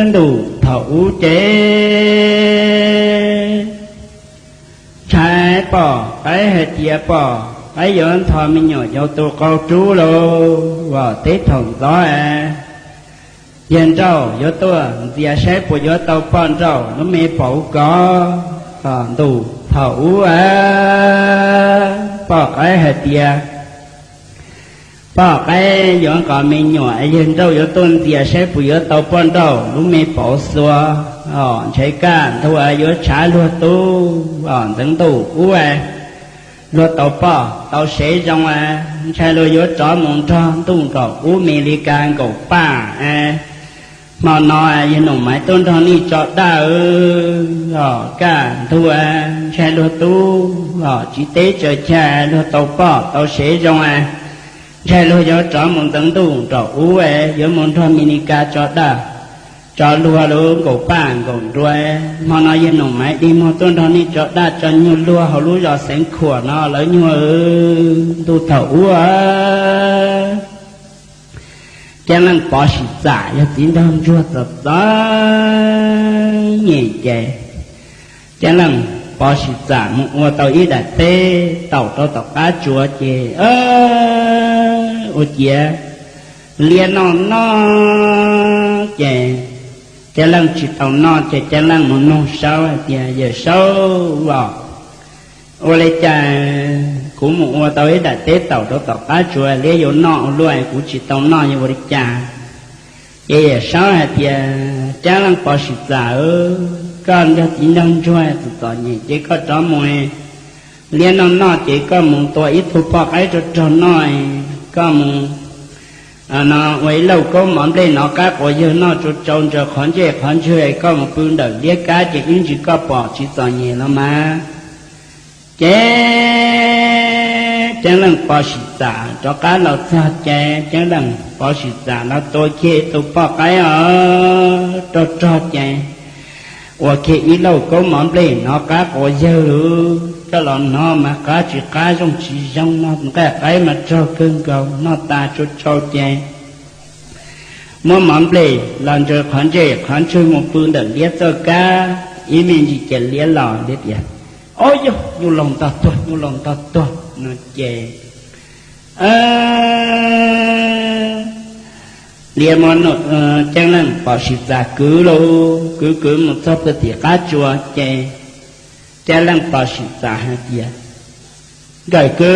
Ntuj thaum ub ces ntshai pom qaib hais tias pom qaib yuav nthos me nyuam yau tu qau rub lauj. Teb thaum ntxov yawg nrauj yuav tuaj ntxias saib puas yuav tau poj nrauj lub me paum kov. Ntuj thaum ub pom qaib hais tias poj qaib yuav nqos me nyuam, yawg nrauj yuav tuaj ntxias saib puas yuav tau poj nrauj lub me paum xuas. Ntshai kaj ntug yuav tshav luag tub. Ntxeev ntuj ub luag tau poj tau sev zoo, ntshai luag yuav rov mus nrog ntuj nkaum ub Mes Lis Kas nkaum paj. Hmo no yawg Num Maiv tuaj nrog nej tso daj. Kaj ntug ntshai luag tub, tsis teb tsaws chai, luag tau poj tau sev zoo, ntshai luag yuav rov mus ntxeev ntuj nraum ub, yuav mus nrog Mes Lis Kas tso daj, tso luag lub nkaum paj nkaum nruas. Hmo no yawg Num Maiv dig muag tuaj nrog nej tso daj tso nyuag luag hauv lub zos Xeev Khuam no lawv nyuag ntuj thaum ub. Ceeb Leej Pov Sim Txam yog txiv nraug ntsuag txom txom nyem ces Ceeb Leej Pov Sim Txam mus ua tau ib daim teb taum rau tom qab tsuas ces ua ciav liab noj noj ces Ceeb Leej tsis tau noj ces Ceeb Leej mus nug Saub hais tias, Yawm Saub os, ua li cas kuv mus ua tau ib daim teb taum rau tom qab tsuas liab yuav noj ua luaj kuv tsis tau noj yuav ua li cas? Ces Yawm Saub hais tias, Ceeb Leej Pov Sim Txam, koj yog txiv nraug ntsuag txom txom nyem ces koj rov mus, liab noj noj ces koj mus tua ib tug poj qaib rog rog noj, koj mus no ua ib lauj kaub mov nplej nov qab quav yawg noj tsau tsau ntsaws qhov ntsej qhov ntswg, koj mus pw ntawm liab kab ces ib ntsis koj pom tsis txom nyem los mas. Ces Ceeb Leej Pov Sim Txam rov qab los txog ces Ceeb Leej Pov Sim Txam los tua kiag tus poj qaib os rog rog ces ua kiag ib lauj kaub mov nplej nov qab quav yawg lawm, coj los nov mas qab tsis qab zoo tsis zoo, noj nqaij qaib mas rog kawg nkaus, noj tas tsau tsau ces muab mov nplej los ntsaws qhov ntsej qhov ntswg mus pw ntawm liab txoj kab, ib me ntsis ces liab los liab tias, Ob yog nyuj laus ntog tuag, nyuj laus ntog tuag no ces liab muab Ceeb Leej Pov Sim Txam kwv lauj, kwv kwv mus txog puag tim qab tsuas ces Ceeb Leej Pov Sim Txam hais tias, Nkawm kwv,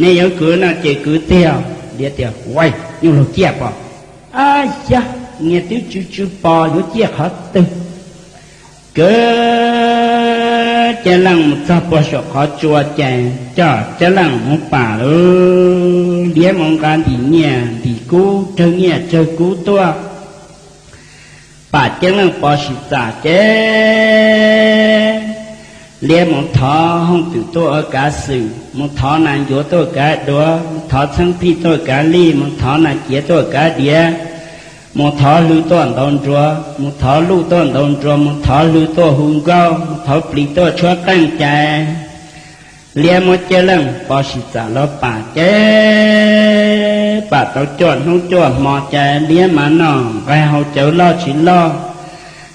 nej yuav kwv no ces kwv tiag. Liab tias, Ua, nyuj laus ciaj pom. Ab yag, niag twb tsw tsw pos yuav ciaj qhov twg? Kwv, Ceeb Leej mus txog puag saum qhov tsua ces coj Ceeb Leej mus pam lauj, liab mus nqa ntim nyiaj ntim kub, tsawg nyiaj tsawg kub tuaj pam Ceeb Leej Pov Sim Txam ces liab mus thov hooj twm tuaj ua kav xwm, mus thov nas ncuav tuaj kav duav, mus thov txheeb phij tuaj kav lij, mus thov nas ciav tuaj kav diav, mus thov hlwb tuaj ntaus nruas, mus thov luj tuaj ntaus nruas, mus thov hlwb tuaj hu nkauj, mus thov plis tuaj tshuab qeej ces liab muab Ceeb Leej Pov Sim Txam los pam ces pam tau cuaj hnub cuaj hmo ces liab mas noj nqaij haus cawv loj tsis loj.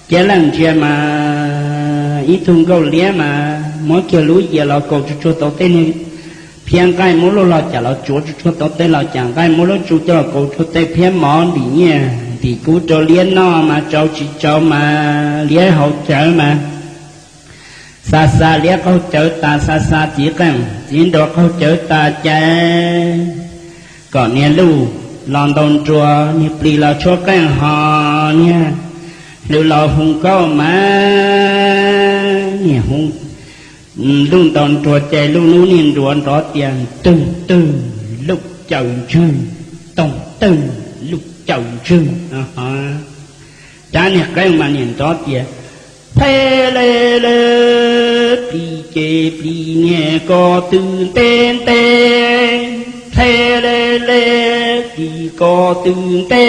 Ceeb Leej ntsia mas ib tug nkauj liab mas muab kiag lub yias los kaus tsuag tsuag tau tej niag phiab nqaij, muab lub log cam los tsuav tsuag tsuag tau tej log cam nqaij, muab lub tsu coj los kaus tsuag tej phiab mov ntim nyiaj ntim kub rau liab noj mas tsau tsis tsau mas liab haus cawv mas xa xa liab qaug cawv tas, xa xa txiv qeej txiv nruas qaug cawv tas ces kom niag luj los ntaus nruas, niag plis los tshuab qeej ho niag hlwb los hu nkauj mas niag hu luj ntaus nruas ces luj nub niag nruas nrov tias, Toog twg luj caws ntswg, toog twg luj caws ntswg. Cab niag qeej mas niag nrov tias, Phe le le, plis ces plis niag ko tw nte nte, phe le le, plis ko tw nte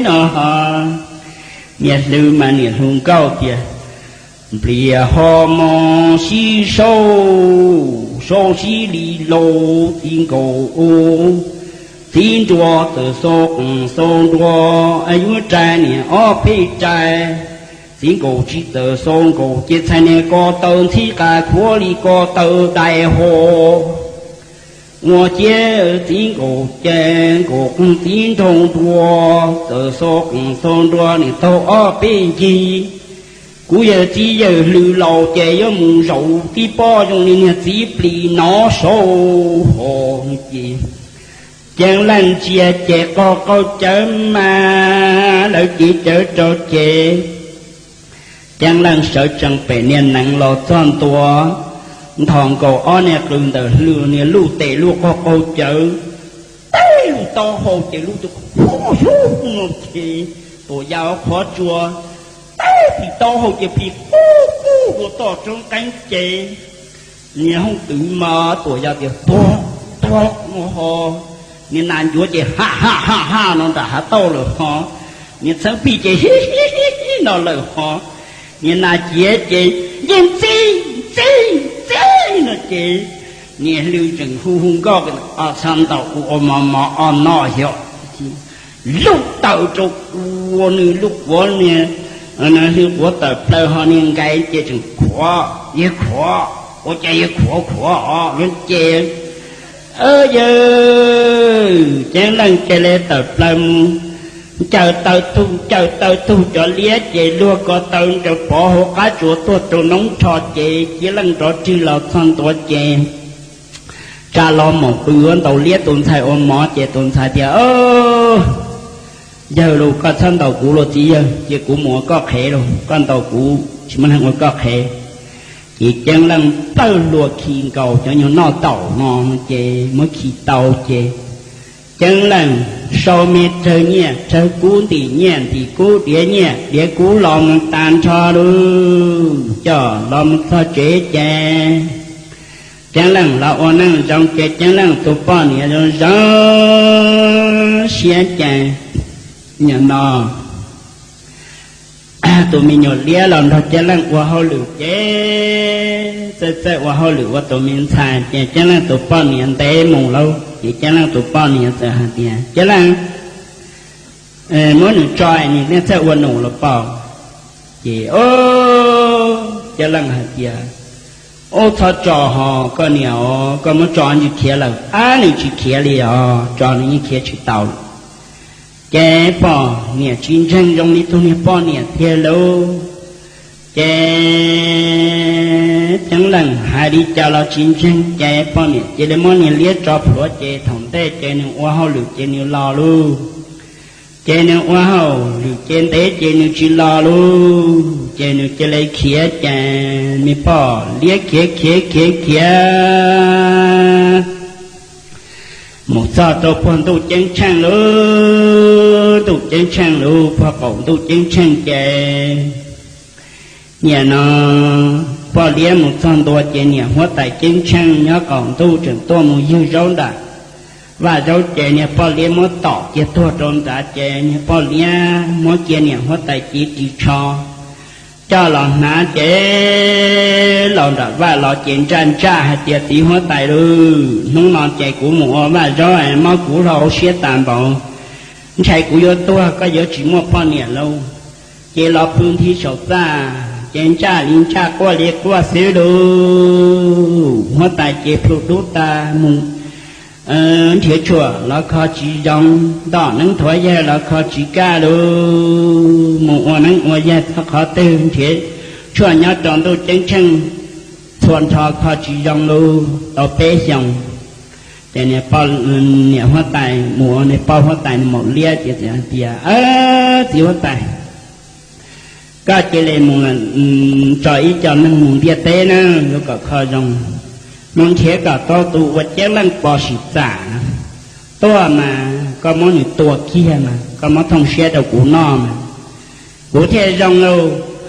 no. Niag hlwb mas niag hu nkauj tias, Nplias ho mos sib sau, sau sib li laus ti nkaus ub, Txiv nruas txawm xau qees xau nruas, yuav rais niam ob peb rais. Txiv nkaus tsis txawm xau nkaus, ces txhais niag ko taw ntxhib qas khuav li ko taw dai ho. Ua ciav txiv nkaus ces nkaus qees txiv nraug nruas, txawm xau qees xau nruas niam taug ob peb ncig. Kuv yawg txiv yawg hlwb laus ces yuav mus zaum tib pob zoo li niag txiv plis nov saud ho. Ces Ceeb Leej ntsia ces qaug qaug cawv mas lawv cev cawv rau ces Ceeb Leej sawv tsees pem niag nees los txog ntua, nthos nkaus ob niag qws ntawm hlwb, niag luj tes luj qaug qaug cawv, tib taub hau ces lub tus qhuav xub no ces tuam yam qhuav tsua, tib taub hau ces plig qub qub dua toj roob qeeb ces niag hoob twm mas tuam yam tias tuag tuag no ho, niag nas ncuav ces ha ha ha ha no nram hav tauj lawm ho, niag txheeb pij ces hi hi hi hi no lawm ho, niag nas ciav ces yeej txij txij txij no ces niag hlwb tseem hu hu nkauj, Ob txhab ntaus kuv ua mov mov ob noj xyov. Lub taw rau ua nws lub quav niag, hlwb quav tawm plaws ho niag nqaij ces tseem khuav, yawg khuav, ua cas yawg khuav khuav os lub ces, yawg Ceeb Leej cia li tawm plaws mus ncaws taw tug, ncaws taw tug cov liab ces luag ko taw ncaws pov hauv qab tsuas tuag rau noob rho ces Ceeb Leej nrov rwg los txog ntua ces tsa los mus pw ua ntaus liab tus ntxhais ua mov ces tus ntxhais tias, Yawg los koj txhob ntaus kuv los txiv yawg, cia kuv mus ua koj qhev los, koj ntaus kuv tsis muaj neeg ua koj qhev. Ces Ceeb Leej plawg hlua khi nkaus cov nyuag noj taum no ces muab khi tau ces Ceeb Leej sau me rawg nyiaj rawg kub, ntim nyiaj ntim kub, diav nyiaj diav kub los mus tas nrho lawm, coj los mus txog tsev ces Ceeb Leej los ua neej zoo ces Ceeb Leej tus poj niam zoo zoo siab ces nim no tus me nyuam liab los nrog Ceeb Leej ua hauj lwm ces txawj txawj ua hauj lwm ua tus me ntxhais ces Ceeb Leej tus poj niam ntev mus lawm ces Ceeb Leej tus poj niam txawm hais tias, Ceeb Leej, muab nws tso, nws thiaj txawj ua num los paub. Ces Ceeb Leej hais tias, Ub, txhob tso ho koj niam os, koj muab tso nws khiav lawm. Ab, nws tsis khiav li os, tso nws yeej khiav tsis tau. Ces poj niam tsis ntseeg zoo li tus niag poj niam tiag lauj. Ces Ceeb Leej hais li cas los tsis ntseeg ces poj niam cia li muab niag liab tso plhuav ces thaum ntej ces nws ua hauj lwm ces nws los lauj. Ces nws ua hauj lwm ces ntev ces nws tsis los lauj, ces nws cia li khiav ces me poj liab khiav khiav khiav khiav mus txog rau puag ntuj ceeb tsheej lauj, ntuj ceeb tsheej lauj, puag qaum ntuj ceeb tsheej ces nim no poj liab mus txog ntua ces niam huab tais ceeb tsheej nyob qaum ntuj tseem tuaj mus ywg zaub nram vaj zaub ces niag poj liab muab tom cia tuag rau nrad ces niag poj liab muab cia niam huab tais cev ris tsho coj los hnav ces los nram vaj los ces ntsaj ntsaj hais tias, Txiv huab tais lauj, hnub no ces kuv mus ua vaj zaub es mob kuv hlo siab tas npaum, ntshai kuv yuav tuag, koj yuav tsis muaj poj niam lauj. Ces los pw nthi saum txaj ces ntsaj li ntsaj quaj li quaj xwb lauj. Huab tais ces plhu dub tas mus nrhiav tshuaj los kho tsis zoo, ntom neeb thuav yaig los kho tsis kaj lauj. Mus ua neeb ua yaig txog qhov twg nrhiav tshuaj nyob rau ntuj ceeb tsheej txhua nrho kho tsis zoo lauj. Tau peb xyoos ces niam huab tais mus ua niag poj huab tais nws maum liab ces hais tias, Txiv huab tais, koj cia li mus tso ib co neeg mus ntiaj teb na, yuav kom kho zoo, mus nrhiav kom tau tus uas Ceeb Leej pom sim txam tuaj mas koj muab nws tua kiag mas koj muab thooj siab rau kuv noj mas kuv thiaj zoo lauj.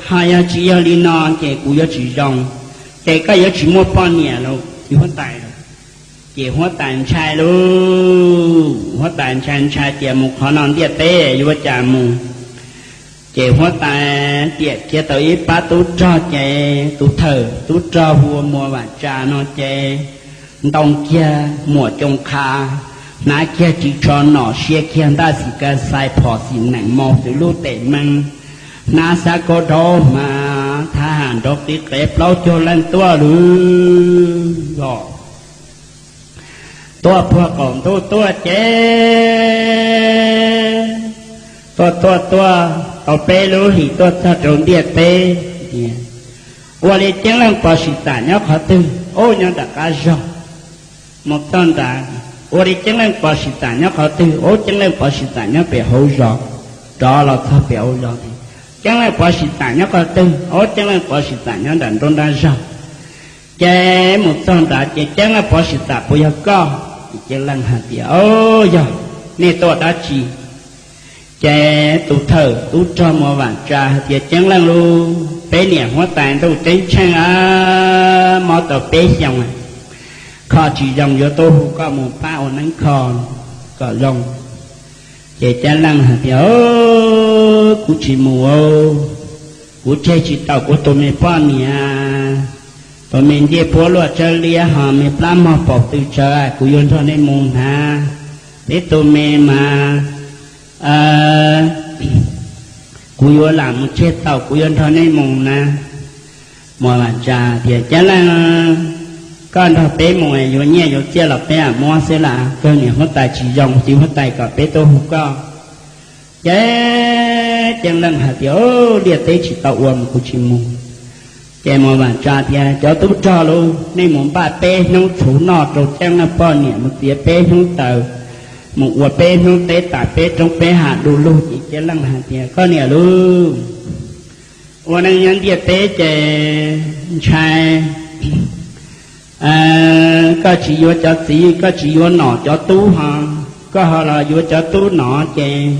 Ho yog tsis yog li no ces kuv yuav tsis zoo, ces koj yuav tsis muaj poj niam lauj, txiv huab tais. Ces huab tais ntshai lauj, huab tais ntshai ntshai tias mus qhov no ntiaj teb yuav ua cas mus. Ces huab tais tiam kiag tau ib pab tub rog ces tus thawm tub rog hu ua Muas Vam Tsa no ces ntoo kiag muam coo qha, Hnav kiag ris tsho nom, sia kiag ntaj xim ka xais, phom xim nees, maus xwm lub tes mees, hnav xav kaus dhau hma, thab ham nrov qis qev, plaub caug leej tuaj lawm os. Tuaj puag qaum ntuj tuaj ces tuaj tuaj tuaj tau peb lub hlis tuaj txog rau ntiaj teb. Ua li Ceeb Leej Pov Sim Xam nyob qhov twg? Ub, nyob nram qab zog. Mus txog nrad, ua li Ceeb Leej Pov Sim Xam nyob qhov twg? Ub, Ceeb Leej Pov Sim Xam nyob pem hauv zos. Rov los txog pem hauv zos tias, Ceeb Leej Pov Sim Xam nyob qhov twg? Ub, Ceeb Leej Pov Sim Xam nyob nram nruab nrab zog. Ces mus txog nrad ces, Ceeb Leej Pov Sim Xam, puas yog koj? Ces Ceeb Leej hais tias, Au, yog, nej tuaj dab tsi? Ces tus thawj tub rog Muas Vam Tsa hais tias, Ceeb Leej lauj, peb niam huab tais ntuj ceeb tsheej a, mob tau peb xyoos, kho tsis zoo, yuav tuaj hu koj mus pab ua neeb kho kom zoo. Ces Ceeb Leej hais tias, Kuv tsis mus, kuv tseg tsis tau kuv tus me poj niam, tus me ncej puab luaj tsawb liab ho me plab mog paum tw tsawv, kuv yuav nrog nej mus hnav. Peb tus me mas kuv yuav lam mus tseg tau, kuv yuav nrog nej mus na. Muas Vam Tsa tias, Ceeb Leej, koj nrog peb mus yuav nyiaj yuav txiaj los peb mam muab xwb las, kawg niam huab tais tsis zoo, txiv huab tais kom peb tuaj hu koj. Ces Ceeb Leej hais tias, Liaj teb tsis tau ua mas kuv tsis mus. Ces Muas Vam Tsa tias, Cov tub rog lauj, nej mus npaj peb hnub txhuv noj rau Ceeb Leej poj niam, mus txiav peb hnub taws, mus ua peb hnub teb tas peb roob peb hav du lug. Ces Ceeb Leej hais tias, Koj niam lauj, ua neej nyob ntiaj teb ces ntshai koj tsis yuav cov txiv, koj tsis yuav nom cov tub ho, koj ho los yuav cov tub nom ces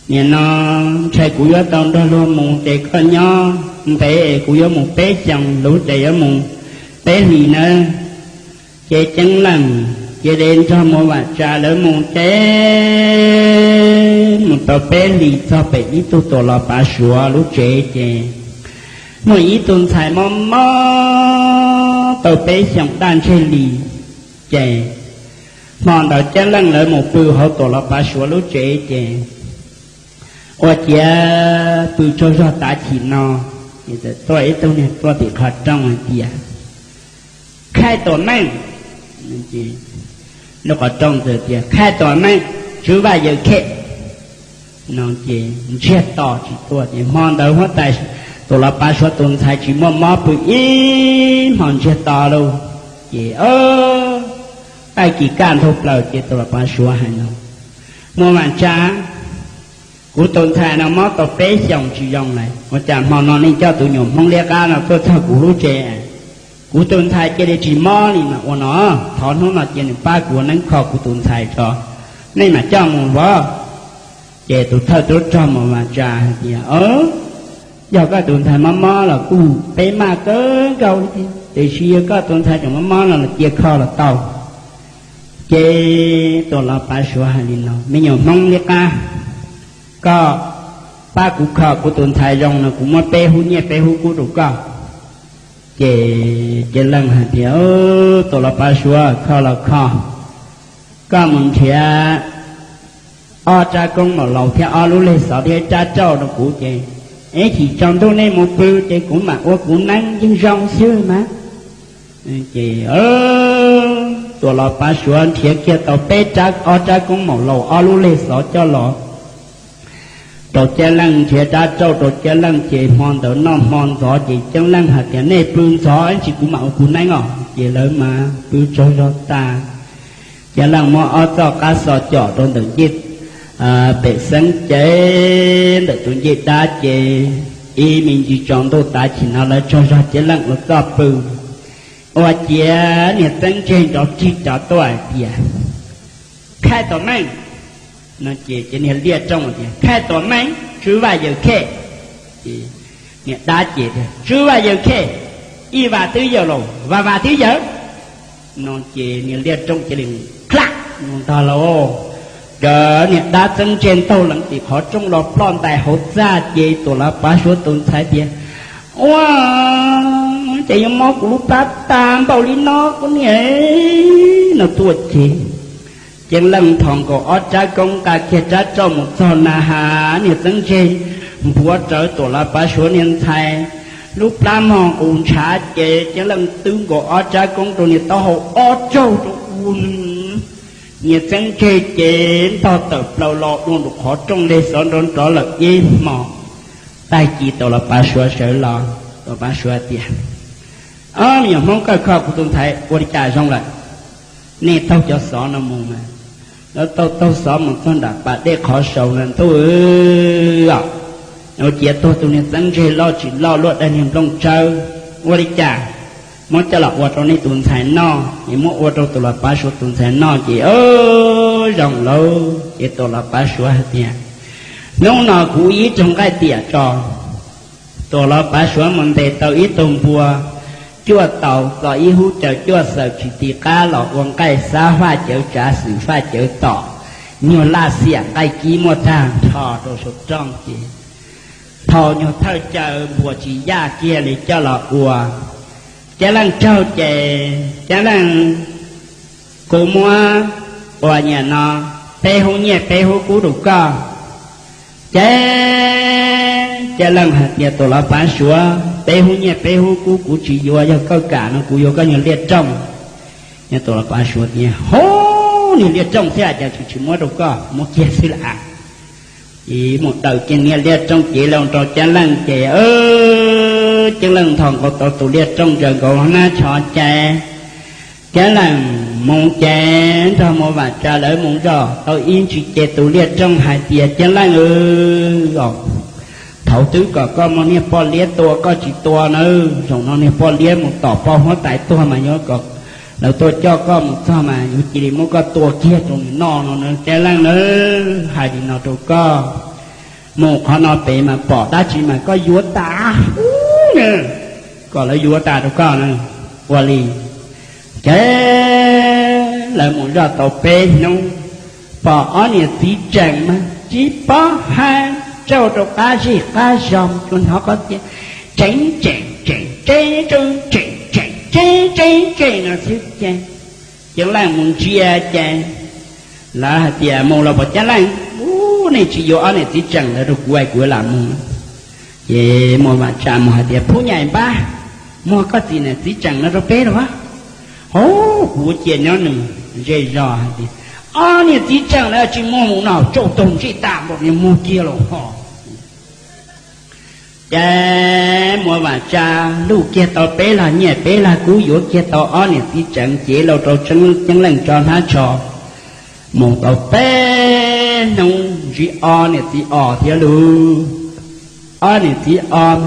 nim no ntshai kuv yuav tau nrog luag mus ces koj nyob ntev es kuv yuav mus peb xyoos lub ces yuav mus peb hlis nawb. Ces Ceeb Leej cia li nrog Muas Vam Tsa lawv mus ces mus tau peb hlis txog pem ib tug Tuam Los Pav Suav lub tsev ces muaj ib tug ntxhais mob mob tau peb xyoos daj ntseg li. Ces hmo ntawd Ceeb Leej lawv mus pw hauv Tuam Los Pav Suav lub tsev ces ua ciav pw tsaug zog tav chim no, txawm tuaj ib tug niag tuaj tim qhov rooj hais tias, Khaij Tuam Meej, lub qhov rooj ntawd tias, Khaij Tuam Meej, Tswv Vaj Yaws Khej no ces ntsiag to tsis tuaj. Ces hmo ntawd huab tais Tuam Los Pav Suav tus ntxhais tsis muaj mob pw ib hmo ntsiag to lauj. Ces tag kis kaj ntug plaws ces Tuam Los Pav Suav hais no, Muas Vam Tsa, kuv tus ntxhais no mob tau peb xyoos tsis zoo lawm, ua cas hmo no nej coj tus nyuam Hmoob liab qab no tuaj txog kuv lub tsev? Kuv tus ntxhais cia li tsis mob li mas ua no, thov hnub no cia nws pab kuv ua neeb kho kuv tus ntxhais tso, nej mam coj mus os. Ces tus thawj tub rog Muas Vam Tsa hais tias, Yog koj tus ntxhais mob mob los kuj peb maj kawg nkaus li, tiam sis yog koj tus ntxhais tseem mob mob no los cia kho los tau. Ces Tuam Los Pav Suav hais li no, Me nyuam Hmoob liab qab, koj pab kuv kho kuv tus ntxhais zoo no kuv muab peb hub nyiaj peb hub kub rau koj. Ces Ceeb Leej hais tias, Tuam Los Pav Suav, kho los kho, koj mus nrhiav ob rab koob maum laus thiab ob lub leg xov thiab ib rab rauj rau kuv ces ib chim tsaus ntuj nej mus pw ces kuv mam ua kuv neeb yeej zoo xwb mas. Ces Tuam Los Pav Suav nrhiav kiag tau peb rab, ob rab koob maum laus ob lub leg xov coj los rau Ceeb Leej, nrhiav rab rauj rau Ceeb Leej ces hmo ntawd noj hmo ntxov ces Ceeb Leej hais tias, Nej pw ntxov ib ntsis kuv mam ua kuv neeb os. Ces lawv mas pw tsaug zog tas, Ceeb Leej muab ob txoj qab xo com rau ntawm ncej pem xeeb ces ntawm tus ncej dab ces ib me ntsis tsaus ntuj tav chim no lawv tsaug zog Ceeb Leej ua txoj pw. Ua ciav niag txeeb ntseg nrov rig rov tuaj hais tias, Khaij Tuam Meej no ces niag liaj rooj tias, Khaij Tuam Meej, Tswv Vaj Yaws Khej. Niag dab ces tias, Tswv Vaj Yaws Khej, ib vas twb yaws los vas vas twb yaws no ces niag liaj rooj cia li khlaj mus ntag lauj. Ces niag dab txeeb ntseg ntaug lees tim qhov rooj los ploj ntais hauv txaj ces Tuam Los Pav Suav tus ntxhais tias, Ua, ces yuav mob kuv lub plab tag npaum li no kuv niam no tuaj ces Ceeb Leej nthos nkaus ob rab koob nqa kiag rab rauj mus txog na has niag txeeb ntseg npuav rawv Tuam Los Pav Suav niag ntxhais lub plab mog qus ntshav ces Ceeb Leej twb nkaus ob rab koob rau niag taub hau ob raug rau ub nws niag txeeb ntseg ces ntog tawm plaws los dua nram qhov rooj leg xov nrov nrov lawm ib hmos. Tag kis Tuam Los Pav Suav sawv los, Tuam Los Pav Suav tias, Ob me nyuam Hmoob Kaj Khoj, kuv tus ntxhais ua li cas zoo lawm? Nej taug cov xov no mus mas, lawv taug taug xov mus txog nram pas dej qhov saud na ntuj os, ua ciav tuag tus niag txeeb ntseg loj tsis loj luaj dab niag nplooj tsawb. Ua li cas? Muab coj los ua rau nej tus ntxhais noj es muab ua rau Tuam Los Pav Suav tus ntxhais noj ces zoo lawm. Ces Tuam Los Pav Suav hais tias, Hnub no kuv ib raug nqaij tiam tso. Tuam Los Pav Suav mus ntes tau ib tug npua cuaj tau txo ib hub caws cuaj xaws tsis ti qab los ua nqaij xab faj cawv tsav xwm faj cawv tom, nyuag laj xiam nqaij kib muaj tag nrho rau saum rooj ces thaum nyuag thawj caw npua tsis yaj kiag li coj los ua. Ceeb Leej raug ces Ceeb Leej, Kuv muab ua nyiam no peb hub nyiaj peb hub kub rau koj. Ces Ceeb Leej hais tias, Tuam Los Pav Suav, peb hub nyiaj peb hub kub kuv tsis yuav, yog koj kam no kuv yuav koj nyuag liaj rooj. Tuam Los Pav Suav tias, Hub, niag liaj rooj thiab cas tsis tsis muab rau koj, muab kiag xwb las. Ces mus daws kiag niag liaj rooj cev los rau Ceeb Leej ces Ceeb Leej nthos nkaus tau tus liaj rooj ntsaws nkaus hnab tsho ces Ceeb Leej mus ces nrog Muas Vam Tsa lawv mus zoj tau ib ntsis ces tus liaj rooj hais tias, Ceeb Leej, thaum twg kom koj muab niag poj liab tua koj tsis tua nawb, zaum no niag poj liab mus tom poj huab tais tuag mas yuav kom lawv tuaj coj koj mus txog mas yuav cia li muab koj tua kiag rau nws noj no na Ceeb Leej na. Hais li no rau koj, mus qhov no pem mas pom dab tsi mas koj yuav tas ub na, kom lawv yuav tas rau koj na. Ua li ces lawv mus zoj tau peb hnub, pom ob niam txiv tseem mas tsis paub hais, tsaug rau qab zej qab zog tsuas hnov qhov tias, Tseeb tseem tseem tseeb tseeb tseem tseeb tseeb tseeb no xwb ces Ceeb Leej mus ntsia ces lawv hais tias, Mus los pom Ceeb Leej, ub, nej tsis yuav ob niam txiv tseem lawv rau kuv es kuv lam mus. Ces Muas Vam Tsa mus hais tias, Phub Nyaim Npab, muag koj txiv niam txiv tseem no rau peb los? Hauv, kuv cia nyob nws. Zej zog hais tias, Ob niam txiv tseem lawv tsis muag mus no, tsauj taug ntsej tas npaum li muag kiag los ho. Ces Muas Vam Tsa luj kiag tau peb lag nyiaj peb lag kub yuav kiag tau ob niam txiv tseem cev los rau Ceeb Leej tso hnab tsho. Mus tau peb hnub ntsib ob niam txiv os thiab lauj. Ob niam txiv os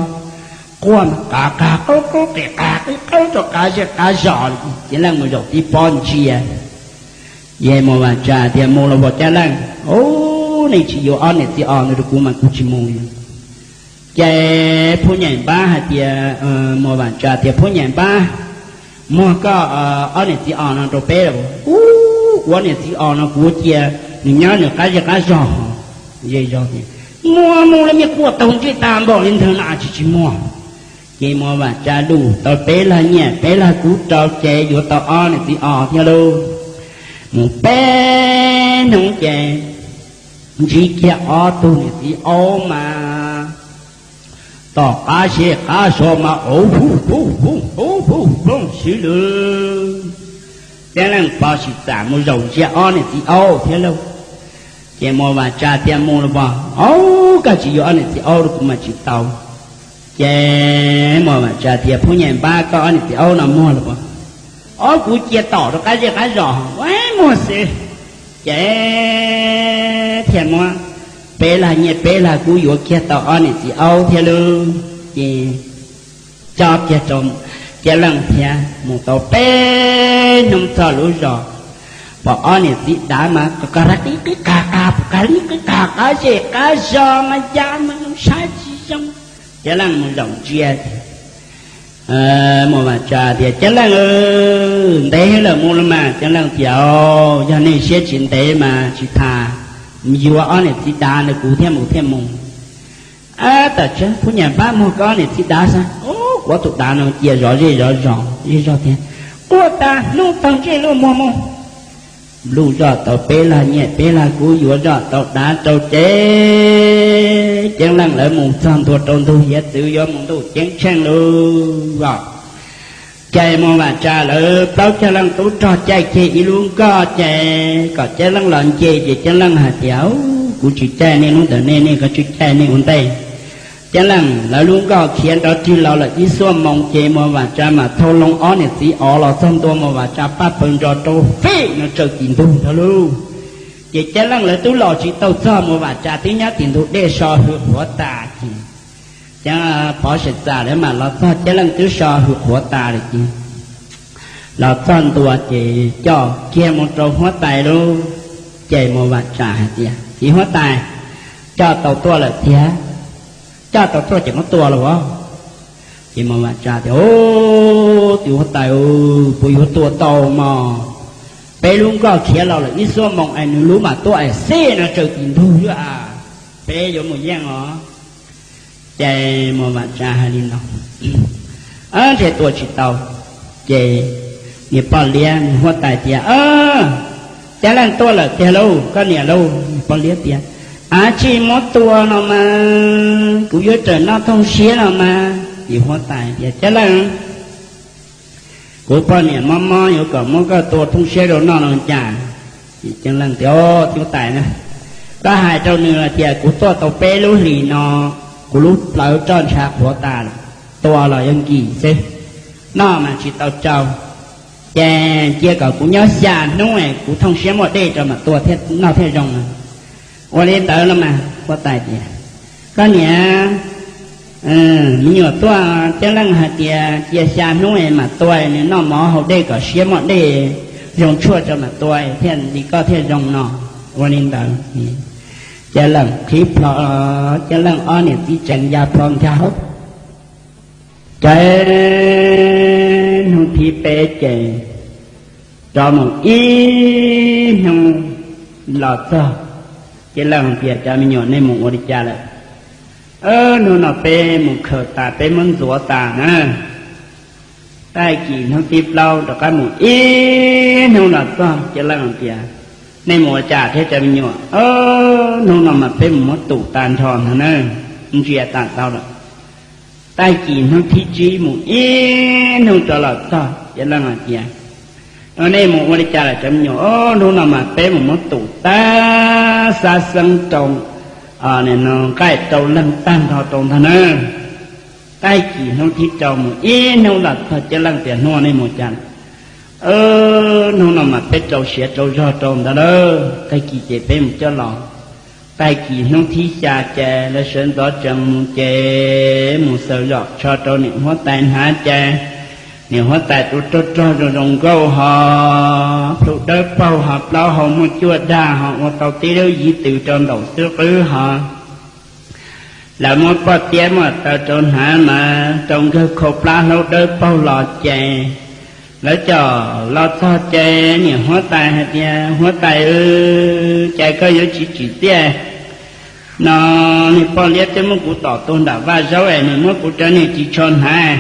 quaj qav qag qaub qaub qis qag qib qaub rau qab zej qab zos. Ceeb Leej mus zaum tib pob ntsia. Ces Muas Vam Tsa tias, Mus los pom Ceeb Leej, ub, nej tsis yuav ob niam txiv os no rau kuv mas kuv tsis mus. Ces Phub Nyaim Npab hais tias, Muas Vam Tsa tias, Phub Nyaim Npab, muag koj ob niam txiv os no rau peb los? Ub, kuv ob niam txiv os no kuv cia nws nyob nws qab zej qab zog. Zej zog tias, Muag mus los mas quaj taug ntsej tas npaum li ntawd no tsis tsis muag. Ces Muas Vam Tsa luj tau peb lag nyiaj peb lag kub rau ces yuav tau ob niam txiv os thiab lauj. Mus peb hnub ces ntsib kiag ob tug niam txiv aub mas tom qab zej qab zos mas ub ub ub ub ub ub xwb lauj. Ceeb Leej pov sim txam mus zaum ntsia ob niam txiv aub thiab lauj. Ces Muas Vam Tsa tias, Mus los pom, ob, koj tsis yuav ob niam txiv aub rau kuv mas tsis tau. Ces Muas Vam Tsa tias, Phub Nyaim Npab, koj ob niam txiv aub no muag los pom? Ob, kuv cia tom rau qab zej qab zos. Ua, muag xwb. Ces thiaj muab peb lag nyiaj peb lag kub yuav kiag tau ob niam txiv aub thiab lauj. Ces cob kiag rau Ceeb Leej thiab mus tau peb hnub txog lub zos, pom ob niam txiv dav mas qab qab qib qib qag qag qab zej qab zos mas ya mas zoo saib tsis zoo. Ceeb Leej mus zaum ntsia, Muas Vam Tsa tias, Ceeb Leej, ntev lawm mus los mas? Ceeb Leej tias, Yog nej siab tsis ntev mas tsis tas, yuav ob niam txiv dav ntawd kuv thiaj mus thiaj mus. Ab, tam tsawg Phub Nyaim Npab, muag koj ob niam txiv dav saib. Ub, kuv ob tug dav no cia zov zej zov zos. Zej zog tias, Quaj tas hnub taug ntsej luaj muag mus. Npluj zoj tau peb lag nyiaj peb lag kub, yuav zoj tau dav rau cev. Ceeb Leej lawv mus txog ntua rau ntug hiav txwv yuav mus ntuj ceeb tsheej lawm os. Ces Muas Vam Tsa lawv plaub caj leej tub rog caij ceg ib lub nkoj ces kom Ceeb Leej los nce ces Ceeb Leej hais tias, Kuv tsis caij nej lub ntawm nej, nej kuj tsis caij nej ua ntej. Ceeb Leej lawv lub nkoj khiav nrov rig los lawm ib xuab moos ces Muas Vam Tsa mam thau loo ob niam txiv ov los txog ntua Muas Vam Tsa paj paws ntso rau fij no tsaws tim ntug ntag lauj. Ces Ceeb Leej lawv twb los tsis tau txog Muas Vam Tsa twb nyob tim ntug dej so hwm qhuav tas ces, ces Pov Seem Txam lawv mam los txog Ceeb Leej twb so hwm qhuav tas lawm ces los txog ntua ces coj kiag mus rau huab tais lauj. Ces Muas Vam Tsa hais tias, Txiv huab tais, coj tau tuaj lawm tiag, coj tau tuaj ces muab tua los as. Ces Muas Vam Tsa tias, Txiv huab tais, puas yuav tua tau mog? Peb lub nkoj khiav los lawm ib xuab moos es nws lub mam tuaj es xij no tsaws tim ntug xwb as, peb yuav mus yeej os. Ces Muas Vam Tsa hais li no, Ntshe tua tsis tau. Ces niam poj liab huab tais tias, Ceeb Leej tuaj lawm tiag lauj, koj niam lauj. Niam poj liab tias, Av tsis muab tua no mas, kuv yuav rawm noj thooj siab no mas. Ces huab tais tias, Ceeb Leej, kuv poj niam mob mob yuav kom muab koj tua thooj siab rau noj no cas? Ces Ceeb Leej tias, Txiv huab tais na, koj hais rau nws hais tias kuv tuaj tau peb lub hlis no, kuv lub plawv roj ntsha qhuav tas lawm, tua los yuav nkim xwb, noj mas tsis tau tsau. Ces cia kom kuv nyob xya hnub es kuv thooj siab muaj dej rau mam tua noj thiaj zoo. Ua li ntawd no mas huab tais tias, Koj niam, me nyuam tuaj, Ceeb Leej hais tias cia xya hnub es mam tua, nws noj mov haus dej kom siab muaj dej zoo tshuaj rau mam tua thiaj li koj thiaj zoo no. Ua li ntawd, Ceeb Leej qhib plho, Ceeb Leej ob niam txiv tseem ya plho nkaus. Ces hnub thib peb ces rov mus ib hnub los txog, Ceeb Leej tias, Cov me nyuam, nej mus ua li cas lawm? Hnub no peb mus khaws tas, peb muab ntxuav tas na. Tag kis hnub thib plaub rov qab mus ib hnub los txog, Ceeb Leej tias, Nej mus ua cas thiab cov me nyuam? Hnub no mas peb mus muab tum tag nrho ntag na, ntsia tas tau lawm. Tag kis hnub thib tsib mus ib hnub rov los txog, Ceeb Leej hais tias, Nej mus ua li cas lawm cov me nyuam? Hnub no mas peb mus muab tum tag xab xeeb rau, nqaij rau leeg tag nrho rau ntag na. Tag kis hnub thib rau mus ib hnub los txog, Ceeb Leej tias, Hnub no nej mus cas lawm? Hnub no mas peb rau siav rau zog rau ntawd lawm, tag kis ces peb mus coj los. Tag kis hnub thib xya ces lawv sawv ntxov tsees mus ces mus xaws zom tsho rau niam huab tais hnav ces niam huab tais tus rog rog zoo zoo nkauj ho plhu dawb paug ho plaub hau muaj cuaj dag ho ua tau tib lub yiv tws rau ntaum xwb qwb ho lawv muab poj tiab muab taw rau hnav mas rau nkawg khau plab hlaub dawb paug los ces lawv coj los txog ces niam huab tais hais tias, Huab tais, cas koj yuav tsis tsim txiaj no? Niag poj liab twb muab kuv tom tuag nram vaj zaub es nws muab kuv cov niag ris tsho hnav,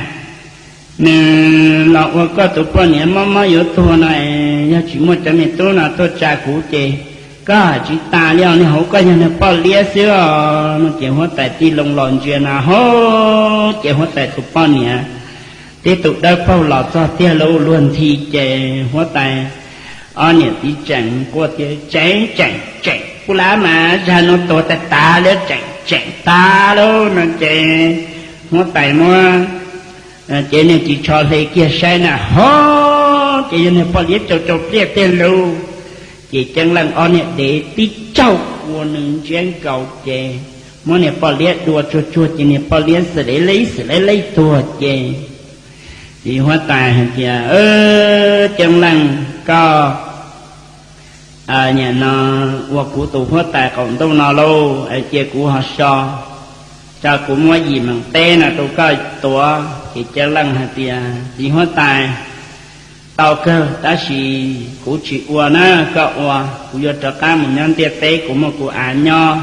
nws los ua koj tus poj niam mob mob yuav tuag no es yog tsis muaj cov me tub no tuaj tsa kuv ces koj hais tsis tas li os, niag hauv koj yog niag poj liab xwb os no. Ces huab tais tig loo los ntsia na ho, ces huab tais tus poj niam tib tug dawb paug los txog tiag lauj, luag nthi ces huab tais ob niam txiv tseem quaj tias, Tseem, tseem, tseem, kuv lab mas zag no tuag tas tas li, tseem, tseem tas lauj no ces huab tais muab ces niag ris tsho hle kiag saib na ho, ces yog niag poj liab tsau tsau pliaj tiag lauj. Ces Ceeb Leej ob niag dev tib tsaug ua nws ntsiab nkaus ces muab niag poj liab dua tsuag tsuag ces niag poj liab xwm lev lev xwm lev lev tuag ces, ces huab tais hais tias, Ceeb Leej, koj nim no ua kuv tus huab tais qaum ntuj no lauj, cia kuv ho so, tso kuv muab yim meem teb no rau koj tuav. Ces Ceeb Leej hais tias, Txiv huab tais, tau kawg tab sis kuv tsis ua na, koj ua, kuv yuav rov qab mus nyob ntiaj teb, kuv muaj kuv av nyob.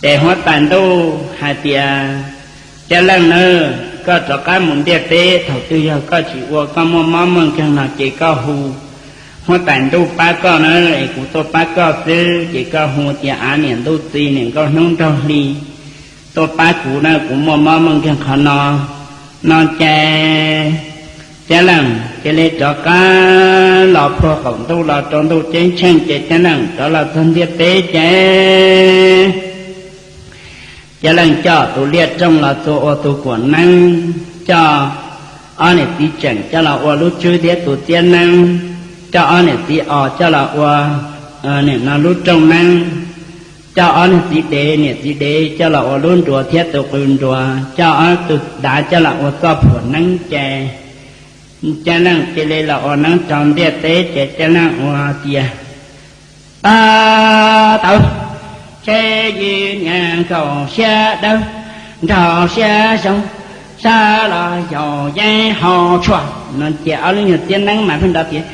Ces huab tais ntuj hais tias, Ceeb Leej na, koj rov qab mus ntiaj teb, thaum twg yog koj tsis ua, koj muaj mob muaj nkeeg no ces koj hu Huab tais ntuj pab koj na, es kuv tuaj pab koj xwb, ces koj hu tias av niam ntuj txiv niam nkauj hnub nraug hli tuaj pab kuv na, kuv muaj mob muaj nkeeg qhov no. No ces Cab Leej cia li rov qab los puag qaum ntuj los rau ntuj ceeb tsheej, ces Cab Leej rov los txog ntiaj teb ces Cab Leej coj tus liaj rooj los txua ua tus kuam neeb, coj ob niam txiv tseem coj los ua lub tswb thiab tus txiab neeb, coj ob niam txiv os coj los ua nim no lub rooj neeb, coj ob niam txiv dev, niam txiv dev coj los ua lub nruas thiab tus qws nruas, coj ob tug dav coj los ua txoj phuam neeb ces Cab Leej cia li los ua neeb rau ntiaj teb ces Cab Leej ua tias, Tab tau tsheb yim niag nkaum siab dawb, nraug siab zoo, sab los yaus yeeb hau tshuaj no ces ob lub nyuag txiab neeb mas pheej nrov tias,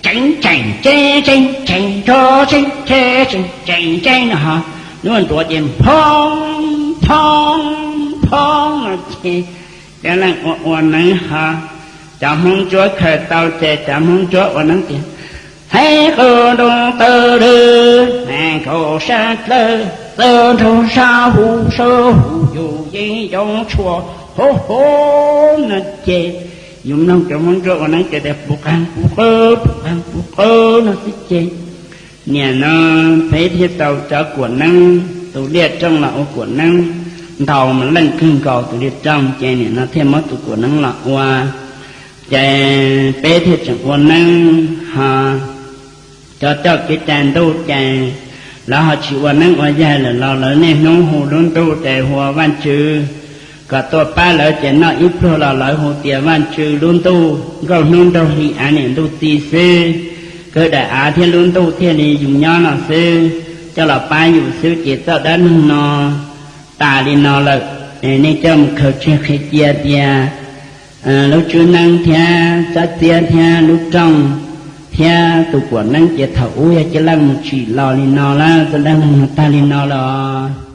Tseeb tseem tseeb tseeb tseem tseeb tseeb tseeb tseeb no ho, lub nruas ces phoob phoob phoob no ces Cab Leej ua ua neeb ho, cov Hmoob Ntsuab khaws tau ces cov Hmoob Ntsuab ua neeb tias, Heev qw nroo taw lw, nees nkaum sab dlawb, txawj nraug sab huv sab huv yus yeeb yau tshuaj hauv hauv no ces yus mloog cov Hmoob Ntsuab ua neeb ces tias, Puv qeeg puv qw, puv qeeg puv qw no xwb ces nim no peb thiaj tau cov kuam neeb, tus liaj rooj los ua kuam neeb, ntau mas leej kawg nkaus tus liaj rooj ces nim no thiaj muab tus kuam neeb los ua, ces peb thiaj tseem ua neeb ho. Cov coj kev cai ntuj ces lawv ho tsis ua neeb ua yaig lawm los lawv niaj hnub hu lub ntuj ces hu ua Vaj Tswv kom tuaj pab lawv ces noj ib pluag los lawv hu tias Vaj Tswv lub ntuj nkauj hnub nraug hli av niam ntuj txiv xwb. Kwv daim av thiab lub ntuj thiaj li yus nyob no xwb, coj los pab yus xwb ces txoj dab neeg no tas li no lawm. Nej coj mus khaws tseg qhia cia tias lub tswb neeb thiab tsab txiab thiab lub rooj thiab tus kuam neeb ces thaum ub yog Cab Leej mus tsim los li no lawm, txoj dab neeg no tag li no lawm.